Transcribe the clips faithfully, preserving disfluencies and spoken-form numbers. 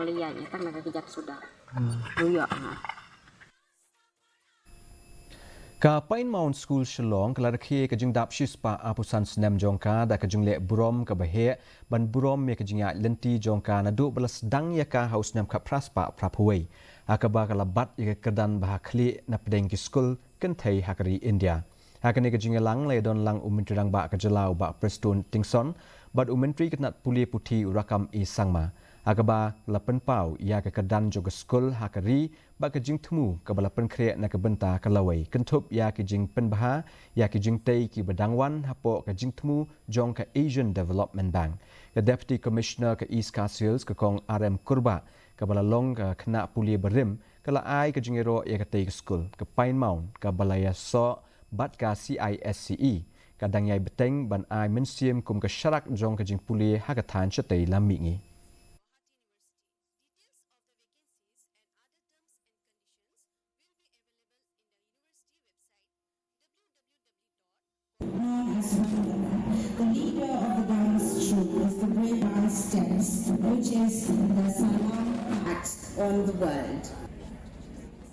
Malaysia ïa tang na ka kjat suda. Ruya nga. Ka Pine Mount School Shillong ka la rakhe ka jingdap shispah arphew san snem jong ka da ka jingleh burom kaba heh ban burom ïa ka jingïaid lynti jong ka naduh ba la sdang ïa ka ha u snem khatphra spah phraphew wei. Ha kaba ka la bat ïa ka kyrdan ba ha khlieh na pdeng ki skul kynthei ha ka ri India. Ha kane ka jingïalang la ïadon lang u Myntri Rangbah ka jylla u Bah Prestone Tynsong bad u Myntri ka tnat pule puthi u Rakkam E Sangma. Ha kaba la pynpaw ïa ka kyrdan jong ka skul ha ka ri bad ka jingthmu kaba la pynkhreh na ka bynta ka lawei kynthup ïa ki jingpynbha ïa ki jingtei kiba dang wan hapoh ka jingthmu jong ka Asian Development Bank. Ka Deputy Commissioner ka East Khasi Hills ka Kong R M Kurbah kaba la long ka khynnah pule barim ka la ai ka jingïaroh ïa katei ka skul ka Pine Mount kaba la ïasoh bad ka C I S C E ka dang ïai bteng ban ai mynsiem kum ka sharak jong ka jingpule ha ka thaiñ shatei lam mihngi. Known as Wangduk. The leader of the dance troupe is the Great Dance Steps, which is the Salam Act on the world.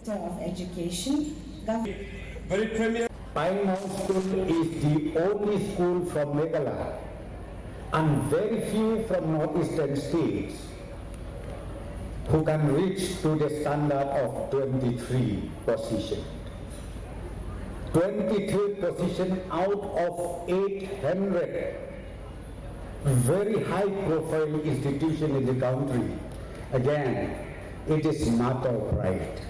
Of Education, Gov- Very premier. Pine Mount School is the only school from Meghalaya and very few from northeastern states who can reach to the standard of twenty-three position. twenty-three position out of eight hundred very high profile institution in the country. Again, it is matter of pride.